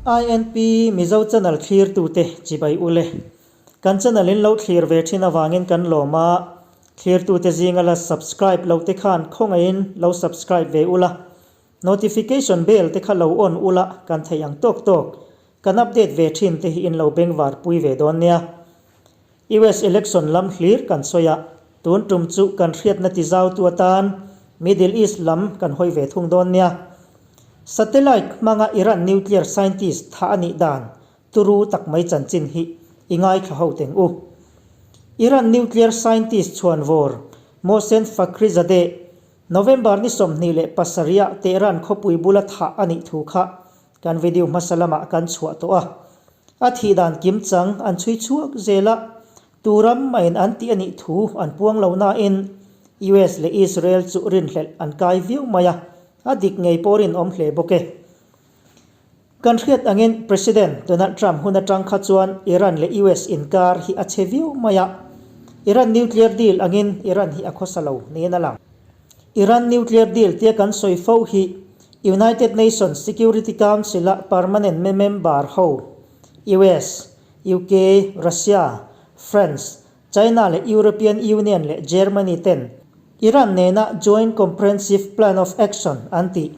INP Mizo channel thlirtute chibai ule. Kan channel in lo thlir ve thin avangin kan lawm a, thlirtute zinga la subscribe lo te khan khawngaihin lo subscribe ve ula, notification bell te kha lo on ula kan theih ang tawk tawk kan update ve thin te hi in lo bengvar pui ve dawn nia. US election lam hlir kan sawi a, tun tum chu kan hriatna ti zautu atan Middle East lam kan hawi ve thung dawn nia. Satellite hmanga Iran nuclear scientist tha a nih dan turu tak mai chanchin hi i ngaithla ho teng u. Iran nuclear scientist chhuanvawr Mohsen Fakhrizadeh November ni 27 ah Tehran khawpui bula thah a nih thu kha kan video hmasa lamah kan chhuah tawh a. A thih dan kim chang an chhui chhuak zel a, tu ram mahin an tih a nih thu an puang lo nain US leh Israel chu rinhlelh an kai viau mai a, a dik ngei pawh rinawm hle bawk e. Kan hriat angin President Donald Trump hun atang kha chuan Iran leh US inkar hi a chhe viau mai a, Iran nuclear deal angin Iran hi a khawsa lo niin a lang. Iran nuclear deal tia kan sawi fo hi United Nations Security Council-a permanent member ho, US, UK, Russia, France, China leh European Union leh Germany ten Iran nena Joint Comprehensive Plan of Action an tih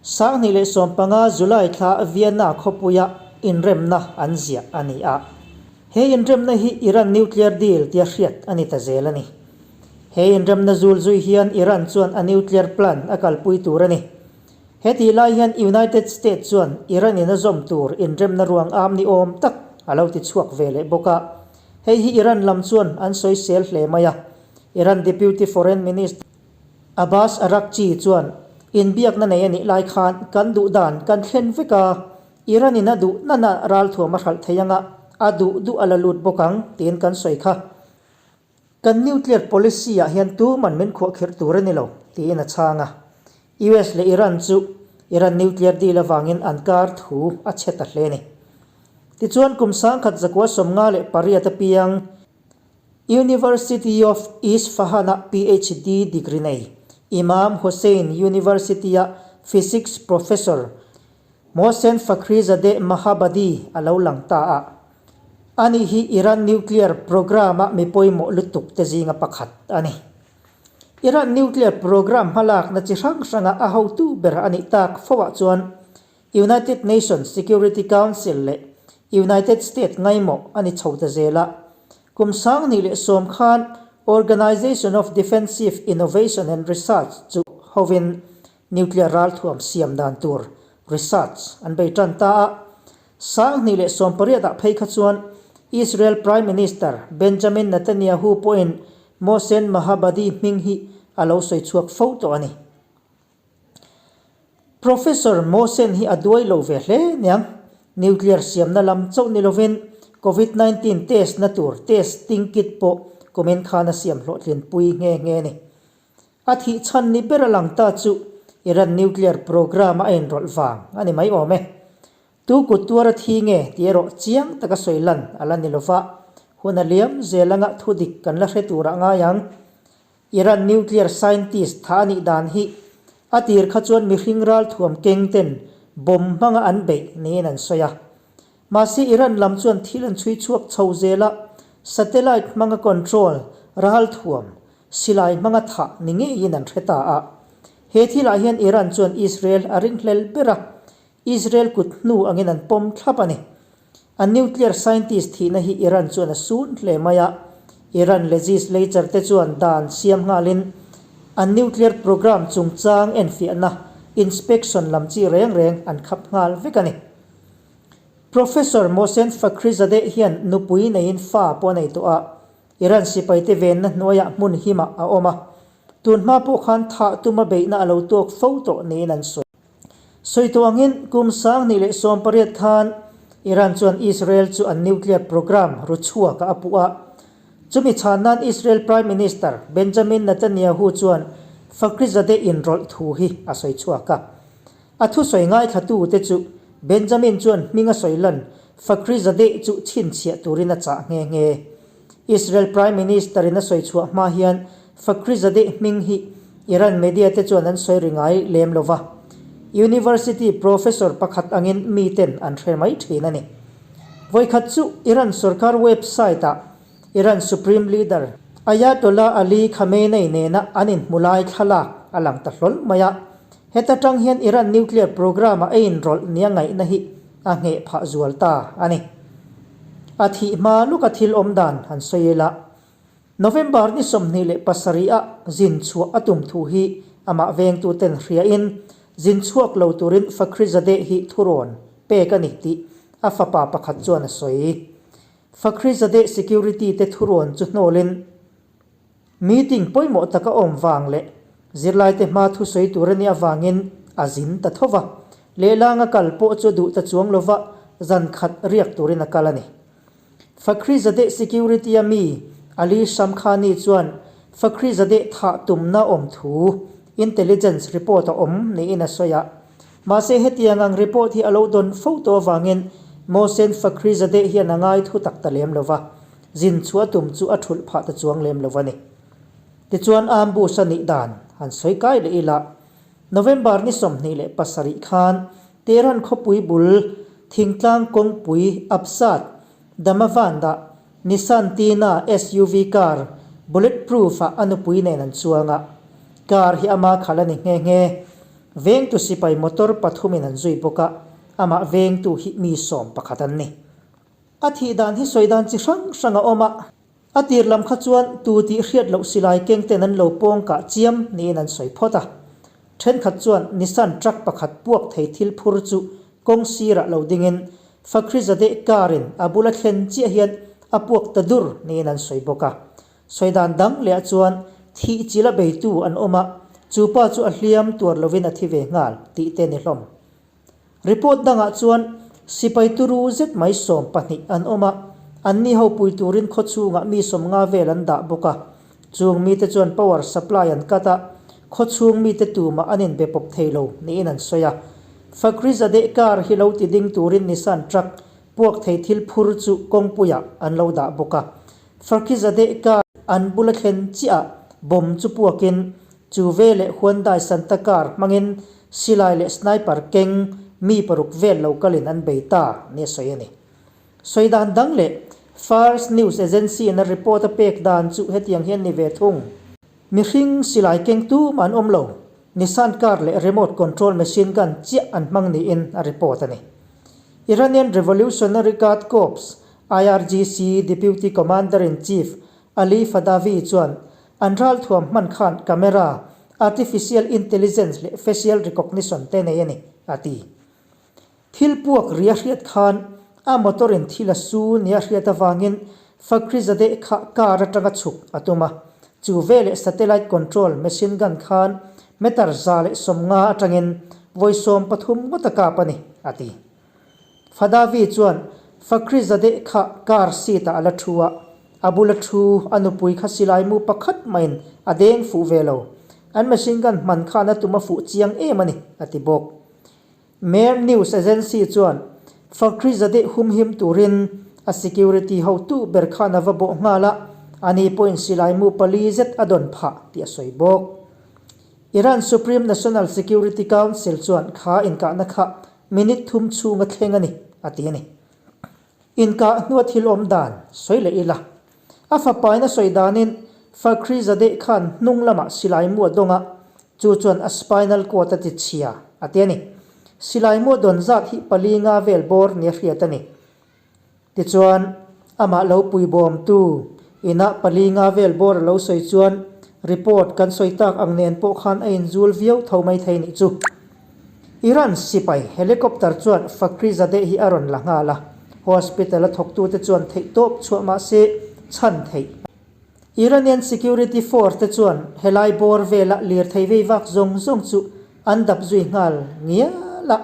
2015 July thla Vienna khawpuia inremna an ziah a ni a. He inremna hi Iran nuclear deal tia hriat a ni ta zel a ni. He inremna zul zui hian Iran chuan a nuclear plan a kalpui tur a ni. Hetih lai hian United States chuan Iran in a zawm tur inremna ruang am ni awm tak a lo ti chhuak ve leh bawk a. Hei hi Iran lam chuan an sawisel hle mai a. Iran Deputy Foreign Minister Abbas Araghchi chuan inbiakna nei a nih lai khan kan duh dan kan thlen vek a, Iran in a duh nana ralthuam a hralh thei anga a duh duh a la lut bawk ang tiin kan sawi kha. Kan nuclear policy ah hian tuman min khuahkhirh tur a ni lo, tiin a chhang a. US leh Iran chu Iran nuclear deal avangin an kar thu a chhe ta hle a ni. Tichuan kum 1958 apiang University of Isfahan-a PhD degree nei Imam Hossein University-a physics professor Mohsen Fakhrizadeh Mahabadi a lo lang ta a. Ani hi Iran nuclear programme-a mi pawimawh lutuk te zinga pakhat a ni. Iran nuclear programme hmalakna chi hrang hranga a hotu ber a nih tak fo ah chuan United Nations Security Council leh United States ngaimawh a ni chho ta zel a. Kum 2010 khan Organization of Defensive Innovation and Research chu hovin Nuclear ralthuam siam dan tur research an bei tan ta a, 2018 ah phei kha chuan Israel Prime Minister Benjamin Netanyahu pawhin Mohsen Mahabadi hming hi a lo sawi chhuak fo tawh a ni. Professor Mohsen hi a duai lo ve hle niang, nuclear siamna lam chauh ni lovin Covid 19 test na tur testing kit pawh kumin khan a siam hlawhtlinpui nghe nghe a ni. A thih chhan ni ber a lang ta chu Iran nuclear programme a inrawlh vang a ni mai awm e. Tu kut tuar a thi nge tih erawh chiang taka sawi lan a la ni lova, hun a liam zel anga thu dik kan la hre turah ngai ang. Iran nuclear scientist tha a nih dan hi a tir kha chuan mihring ralthuam keng ten bomb hmanga an beih niin an sawi a. Mahse Iran lam chuan thil an chhui chhuak chho zel a, satellite hmanga control ralthuam Silai hmanga thah ni ngeiin an hre ta a. He thilah hian Iran chuan Israel a ringhlel ber a, Israel kut hnu angin an pawm thlap a ni. A nuclear scientist thihna hi Iran chuan a sun hle mai a, Iran legislature te chuan dan siam nghalin an nuclear program chungchang enfiahna, inspection, lam chi reng reng an khap nghal vek a ni. Professor Mohsen Fakhrizadeh hian nupui neiin fa pawh a nei tawh a, Iran sipaite venna hnuaiah hmun himah a awm a, tun hma pawh khan thah tuma beihna a lo tuak fo tawh niin an sawi. Sawi tawh angin kum 2018 khan Iran chuan Israel chu an nuclear programme ru chhuakah a puh a, chumi chhan nan Israel Prime Minister Benjamin Netanyahu chuan Fakhrizadeh inrawlh thu hi a sawi chhuak a. A thusawi ngaithlatute chu Benjamin chuan hming a sawi lan Fakhrizadeh chu chhinchhiah turin a chah nghe nghe. Israel Prime Minister in a sawi chhuah hma hian Fakhrizadeh hming hi Iran media te chuan an sawi ri ngai lem lo va. University professor pakhat angin miten an hre mai thin a ni. Vawikhat chu Iran sorkar website-ah Iran Supreme Leader Ayatollah Ali Khamenei nena an inhmu lai thlalak a lang ta hlawl mai a. Heta tang hian Iran nuclear program-a a inrawlh nia ngaihna hi a ngheh phah zual ta a ni. A thih hma luka thil awm dan han sawi ila, November ni 27 ah zin chhuah a tum thu hi amah vengtuten hriain zin chhuak lo turin Fakhrizadeh hi thurawn pek a ni tih a fapa pakhat chuan a sawi. Fakhrizadeh security te thurawn chu hnawlin meeting pawimawh taka awm vang leh zirlaite hma thusawi tur a nih avangin a zin ta tho va, lehlanga kal pawh chu a duh ta chuang lova zan khat riak turin a kal a ni. Fakhrizadeh Security-a mi Ali Shamkhani chuan Fakhrizadeh thah tumna awm thu intelligence report a awm niin a sawi a. Mahse hetiang ang report hi a lo dawn fo tawh avangin Mohsen Fakhrizadeh hian a ngai thu tak ta lem lo va, zin chhuah tum chu a thulh phah ta chuang lem lo a ni. Tichuan ambush a nih dan han sawi kai leh ila, November ni 27 khan Tehran khawpui bul thingtlang kawngpui Absat Damavand-ah Nissan Tina SUV car bulletproof-ah a nupui nen an chuang a. Car hi ama khalh a ni nghe nghe. Vengtu sipai motor pathumin an zui bawk a, amah vengtu hi mi sawm pakhat an ni. A thih dan hi sawi dan chi hrang hrang a awm a. A tir lam kha chuan tu tih hriat loh silai keng ten an lo pawng kah chiam niin an sawi phawt a. Thenkhat chuan Nissan truck pakhat puak thei thil phur chu kawng sirah lo dingin Fakhrizadeh car in a bula thlen chiah hian a puak ta dur niin an sawi bawk a. Sawi dan dang leh ah chuan thih chila beitu an awm a, chu pa chu a hliam tuar lovin a thi ve nghal tih te ni hlawm. Report dangah chuan sipai turu zet mai 12 an awm a, anni ho pui turin khawchhungah mi 50 vel an dah bawk a. Chung mite chuan power supply an cut a, khawchhung mite tumah an inbe pawp thei lo niin an sawi a. Fakhrizadeh car hi lo ti ding turin Nissan truck puak thei thil phur chu kawngpuiah an lo dah bawk a. Fakhrizadeh car an bula thlen chiahah bomb chu puakin Chu ve leh Hyundai Santa car hmangin silai leh sniper keng mi paruk vel lo kalin an bei ta nia sawi a ni. Sawi dan dang leh Fars News Agency in a report a pek dan chu hetiang hian ni ve thung. Mihring silai keng tumah an awm lo, Nissan car leh remote control machine gun chiah an hmang niin a report a ni. Iranian Revolutionary Guard Corps, IRGC, Deputy Commander-in-Chief Ali Fadavi chuan An ralthuam hman khan camera, artificial intelligence leh facial recognition te nei a ni, a ti. Thil puak ri a hriat khan a motor in thil a su nia hriat avangin Fakhrizadeh kha car atanga chhuk a tum a. Chu veleh satellite control machine gun khan meter 150 atangin vawi 13 ngawt a kap a ni, a ti. Fadavi chuan Fakhrizadeh kha car seat ah a la thu a, a bula thu a nupui kha silai mu pakhat maiin a deng fuh ve lo. An machine gun hman khan a tum a fuh chiang em a ni, a ti bawk. Mehr News Agency chuan Fakhrizadeh humhim turin a security hotu ber khan a va bawh nghal a, ani pawhin silai mu pali zet a dawn phah tih a sawi bawk. Iran Supreme National Security Council chuan kha inkahna kha Minute thum chhunga thleng a ni, a ti a ni. Inkah hnua thil awm dan sawi leh ila. A fapain a sawi danin Fakhrizadeh khan hnung lamah silai mu a dawng a, chu chuan a spinal cord a ti chhia, a ti a ni. Silai mu a dawn zat hi pali nga vel bawr nia hriat a ni. Tichuan, amah lo puibawmtu inah pali nga vel bawr a lo sawi chuan report kan sawi tak ang nen pawh khan a inzul viau tho mai thei nih chu. Iran sipai helicopter chuan Fakhrizadeh hi a rawn la nghal a, hospital a thawktute chuan theihtawp chhuah mah se chhan theih. Iranian security force te chuan helai bawr vela lirthei vei vak zawng zawng chu an dap zui nghal ngial a.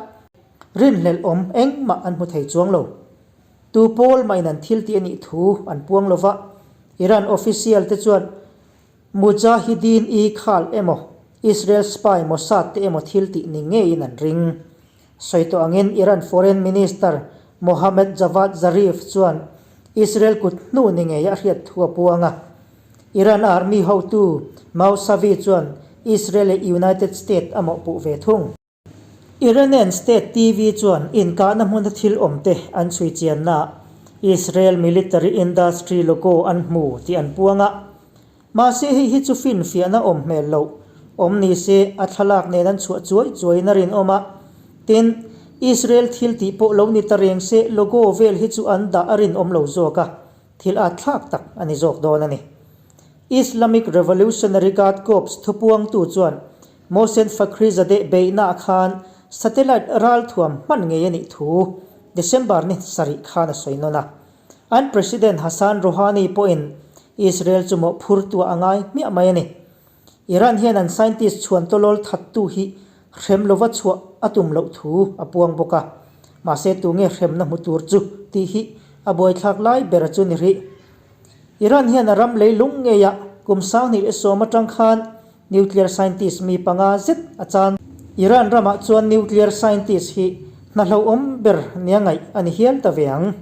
Rinhlelh awm engmah an hmu thei chuang lo. Tu pawl mahin an thil tih a nih thu an puang lo va, Iran official te chuan Mujahideen-i Khalq emaw, Israel spy Mossad te emaw thil tih ni ngeiin an ring. Sawi tawh angin Iran Foreign Minister Mohammad Javad Zarif chuan Israel kut hnu ni ngei a hriat thu a puang a. Iran army hotu Mousavi chuan Israel leh United States a mawhpuh ve thung. Iranian State TV chuan inkahna hmuna thil awmte an chhui chiannaah Israel Military Industry logo an hmu tih an puang a. Mahse hei hi chu finfiahna awm hmel loh awm ni se a thlalak nen an chhuah chuai chuaiin a rinawm a. Tin, Israel thil tih pawh lo ni ta reng se logo vel hi chu an dah a rinawm lo zawk a, thil at thlak tak a ni zawk dawn a ni. Islamic Revolutionary Guard Corps thupuangtu chuan Mohsen Fakhrizadeh beihnaah khan satellite ralthuam hman ngei a nih thu December ni sarih khan a sawi nawn a. An President Hassan Rouhani pawhin Israel chu mawhphurtu a ngai hmiah mai a ni. Iran hian an scientist chhuan tawlawl thattu hi hrem lova chhuah a tum loh thu a puang bawk a. Mahse tunge hremna hmu tur chu tih hi a buaithlak lai ber chu ni rih. Iran hian a ram leilung ngeiah kum 2010 atang khan Nuclear scientist mi panga zet a chan. Iran ramah chuan nuclear scientist hi hna hlauhawm ber nia ngaih a ni hial ta ve ang.